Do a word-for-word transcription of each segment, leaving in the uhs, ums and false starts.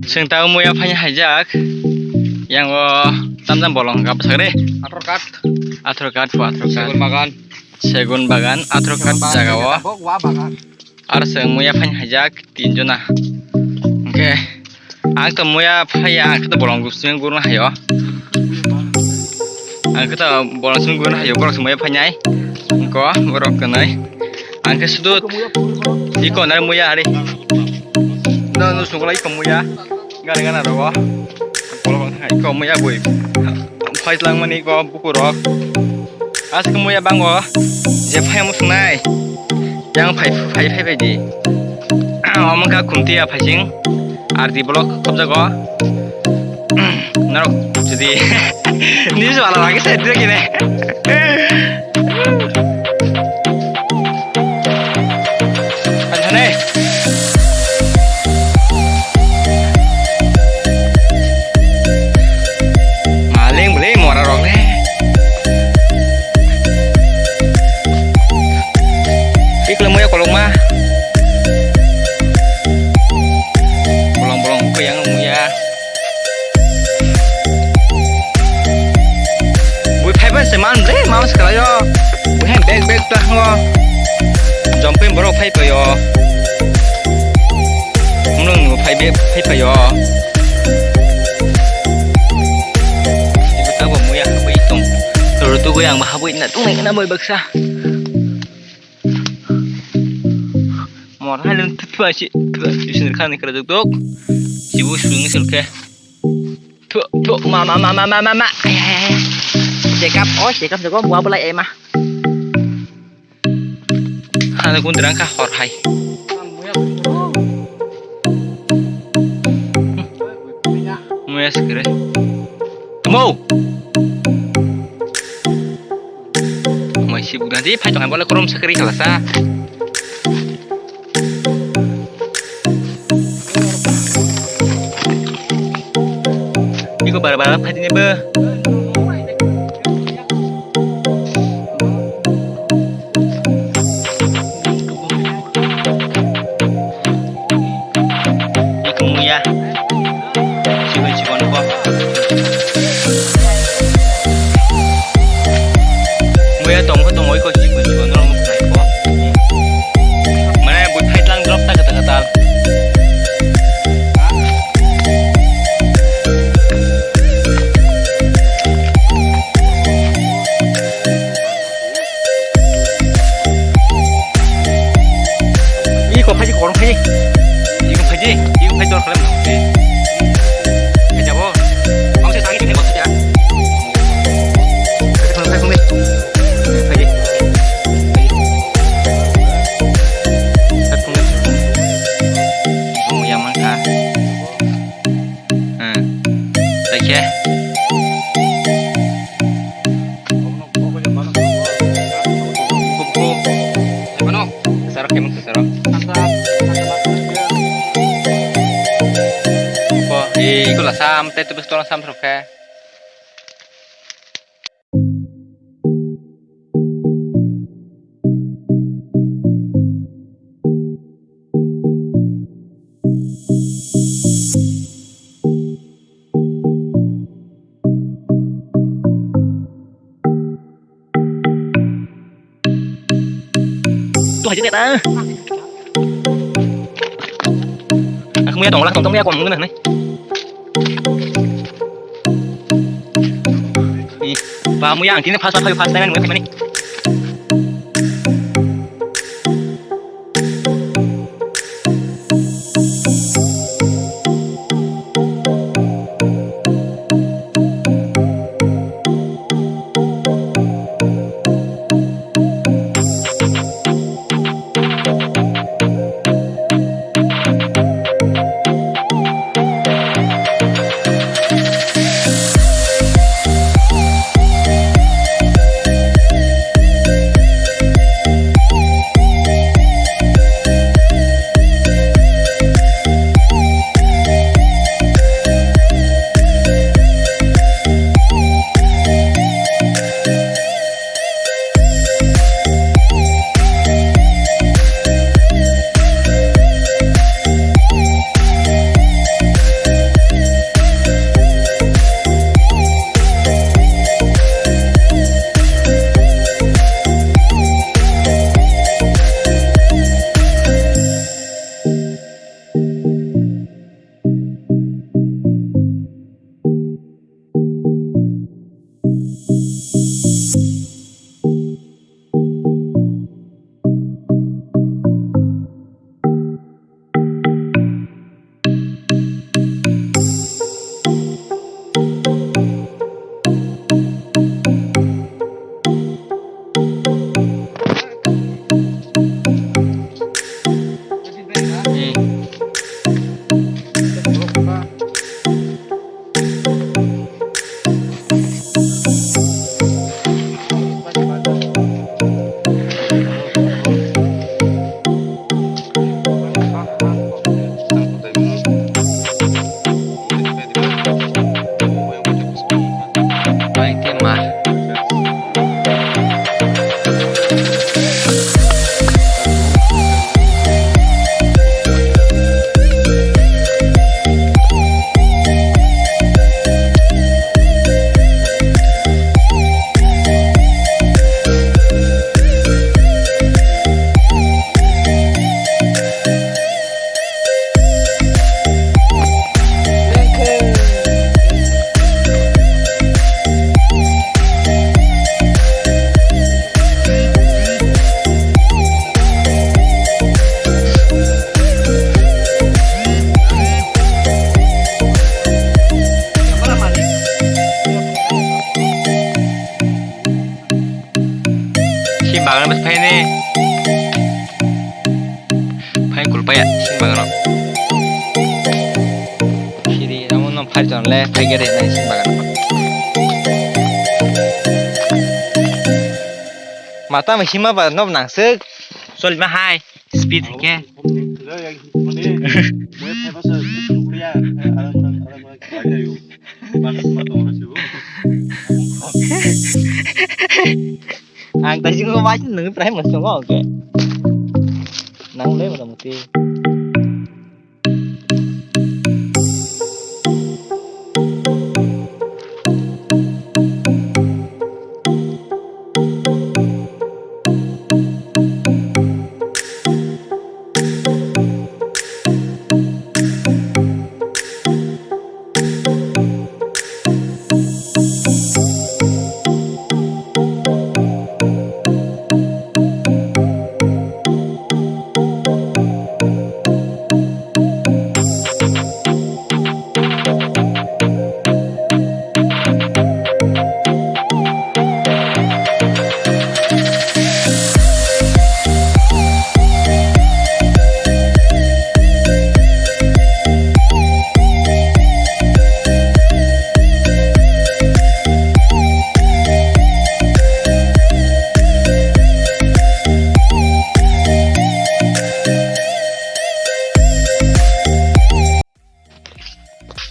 Chwng tabuk muya phaina haijak. Yang o tamjani bolong hwnkha bwsakre. Athro kat. Athro kat po, athro kat. Segun bagan. Segun bagan, athro kat jaga o. Tabuk wa bagan. Aro chwng muya phaina haijak tin jona. Hwnkhe ang to muya phaiya, ang khe to bolong gusung gurung haio. Ang khe to bolong sung gurung haio, borok se muya phainai. Ko borok kwnai. Ang khe sudu iko nai muya hari. No, no, sungla iko muya. Gana gana rogo. Iko muya bui. Phai langmani iko buku rok. Aske muya bango. Je phai musnai. Yang phai, phai, phai, phai di. Omo kha khumti ya phaising. Ar di block khobjago. Norok jodi. Ni jwala lagi sai dire kine. Anthane. Maling beli mora rok le. Ikle muya kolok ma. Bolong bolong ko yang muya. Bui phaiban se man ble, ma se kalayo. Bui hai bag bag ta hango. Jumping borok phai payo. Mlung nu phai be phai payo. Ibu tabo muya habui tong. Loro tu goyang ma habui na tung na moi baksa. Mor hai lung tu tu asi tu asi sini kan kira duk duk. Sibu sini sulke. Thu, thu, ma, ma, ma. Ay, ay, ay. Check up, oh, check up, check up, buah belai, eh, ma. Hana kun terang kah hor hai. Muya sekere. Temo. Mai si bukan sih, pai tong, boleh korom sekere salah sa. Iko bara bara phai tini bo. Iko muya. Chikon chikon ko. Muya tong ko tong oi ko chikon chikon no nai ko. Mane bui phai tlang drop ta kata kata. Iko phaji korong phaji. Iko phaji, iko phaji dor khalam. Phaji abo. Ang se tangi sini bos ya. Phaji, phaji, phaji. Phaji. Phaji. Kamu yang mangka. Hmm. Oke. Buku, buku. Mano? Sarok, emang sarok. Buku. Eh, iku lah sam, teh, tu betul sam sarok, eh. Tuh aja nih, ah. Aku mau ya dong lah, tong-tong ya, aku mau ngena nih. Ih, pamu ya, ang tini fast, fast, fast, fast, fast. Phai kulpaya sin bagano. Siri amo no phai jon le phai gere nai sin bagano. Mata ma hima ba no nang sik. Sol ma hai speed ke. Ang tadi juga baca nunggu terakhir masih mau oke. Nang le motamuti.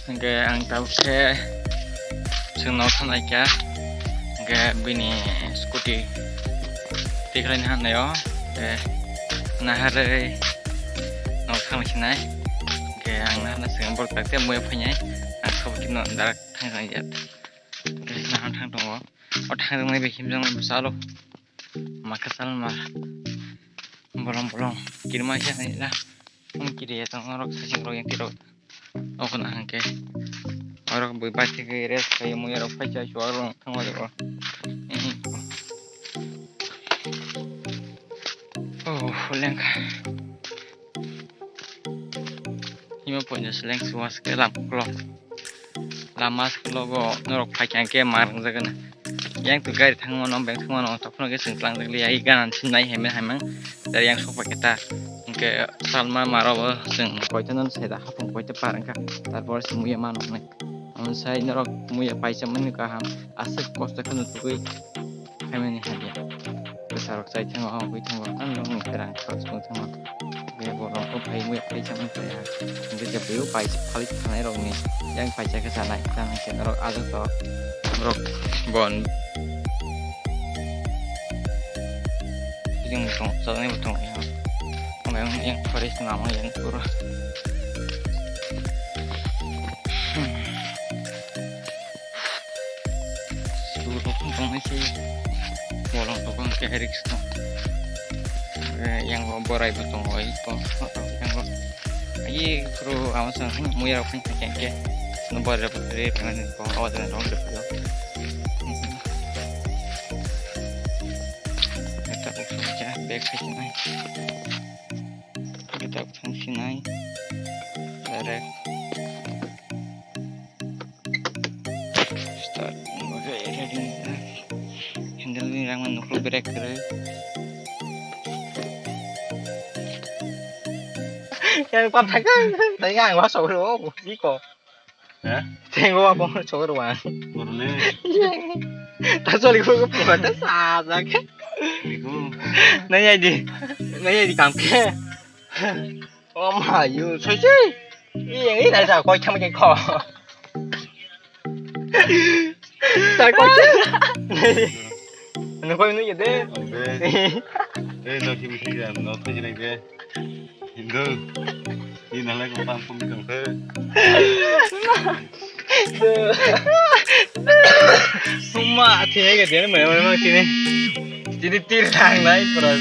Hingke ang tabuk khe chwng nok thanai kha, hingke bini scooty tikhlai ni hanai o, hingke naharwi nok thang sinai, hingke ang naharna chwng borok tak te muya phainai, ang sabo khe no darak thang thang ya, hingke nahar thang tongo, o thang tongnai bai himjak nai bwsalo. Makha salma bolong bolong kirima khe nila. Ang kiri ya tong norok sasing rok yang tiro. Okon ang ke. Orok bui bati ke rest kai mu ya rok phai cha chwa rok thang wa rok. Oh, lengkha. Hima poino seleng suas ke lam kolok. Lama salogo norok phaikha hingke ma rwngjagano. Yang tu gari thangmano, beng thangmano, tokphano khe chwng tlangjak liya, i gana simi nai hemeng hemeng. Dari yang sokphaikhe ta, hingke salma marobo chwng koitano saida hapung koita par wngkha, tarpor se muya mano hwnwi. Omo sai norok muya paisa mani kaham, aswk kosto kheno tugui. Phaimani hamya. Bwsarok chai thango, hongwi thango, ang nokni pherang khoroksa wng thango. Be borok o phai wngwi phai chamani chaya. Hingke je buyo paisa phalik thanai rokni yang paisa khe chanai. Tang hingke norok ajok to borok bon. Bini tong, chajani bo tong yang. Yang forest ni mama yang pura. Suru rok wng tong nai se. Bolong rok wng khe risk no. Eh, yang bo borai bo tongo, iko, yang bo. Ayi, kuru, amo sang, muya rok wng khe khe. No borai rok re, khe mani ko, awa jana rong rok yo. Eta bok ja, bag khai nai. Eta bok thang sinai. Direct. Start. Ready. Handle ni rang man nuklo brake kwrwi. Yang pap thangkha. Tei yang wa sogro. Biko. Ha? Tengo wa bong sogro wa. Borle. Yang. Ta choli ko ko pura ta sa ja ke. Biko. Nai ai di. Nai ai di kam ke. Oh my, you, soi soi. Iyeng i nai sa koi thang ke kho. Sa koi. Ano koi nu ye de. Ande. Eh, no, kimi si ya, no, to jine ke. Hindu. Ini nalai ko pam pum kang ke. Uma, tine ke de, me, me, me, tine. Tine tir thang nai, pura.